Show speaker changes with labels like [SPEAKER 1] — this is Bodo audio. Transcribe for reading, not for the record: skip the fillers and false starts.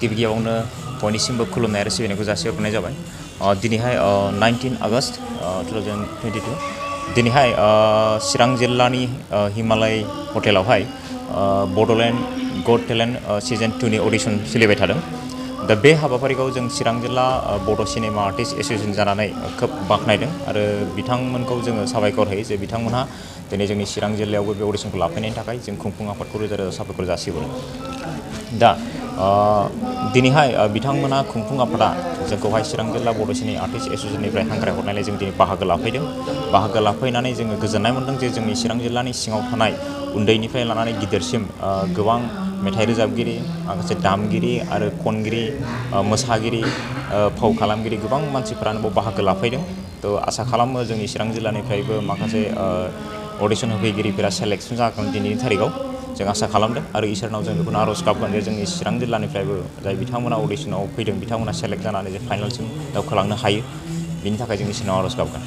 [SPEAKER 1] गिबियावनो बयनिसिमबो खुलुमनाय आरो सिबिनायखौ जासिहरनाय जाबाय। दिनैहाय 19 आगस्ट 2022 दिनैहाय चिरां जिल्लानि हिमालय हटेलावहाय बड'लेण्ड गट टेलेन्ट सिजन 2 नि अडिशन सोलिबाय थादों। दा बे हाबाफारिखौ जों चिरां जिल्ला बड' सिनेमा आर्टिस्ट एस'सियेसन जानानै खोब बाख्नायदों आरो बिथांमोनखौ जोङो साबायखर होयो जे बिथांमोनहा दिनै जोंनि चिरां जिल्लायावबो बे अडिशनखौ लाफैनायनि थाखाय जों खुंफुं आफादखौ रोजा रोजा साबायखर जासिहरो। दा दिनैहाय बिथांमोना खुंफुं आफादा जोंखौहाय चिरां जिल्ला बड' सिनेमा आर्टिस्ट एस'सियेसननिफ्राय हांख्राय हरनायलाय जों दिनै बाहागो लाफैदों। बाहागो लाफैनानै जोङो गोजोननाय मोनदों जे जोंनि चिरां जिल्लानि सिङाव थानाय उन्दैनिफ्राय लानानै गिदिरसिम गोबां मेथाइ रोजाबगिरि, माखासे दामगिरि आरो खनगिरि, मोसागिरि, फाव खालामगिरि गोबां मानसिफोरानो बाव बाहागो लाफैदों। थ' आसा खालामो जोंनि चिरां जिल्लानिफ्रायबो माखासे अडिशन होफैगिरिफोरा सेलेक्सन जागोन दिनैनि थारिखआव जों आसा खालामदों आरो इसोरनाव जों बेखौनो आर'ज गाबगोन जे जोंनि चिरां जिल्लानिफ्रायबो जाय बिथांमोना अडिशनाव फैदों बिथांमोना सेलेक्ट जानानै जे फाइनालसिम दावखोलांनो हायो, बिनि थाखाय जों इसोरनाव आर'ज गाबगोन।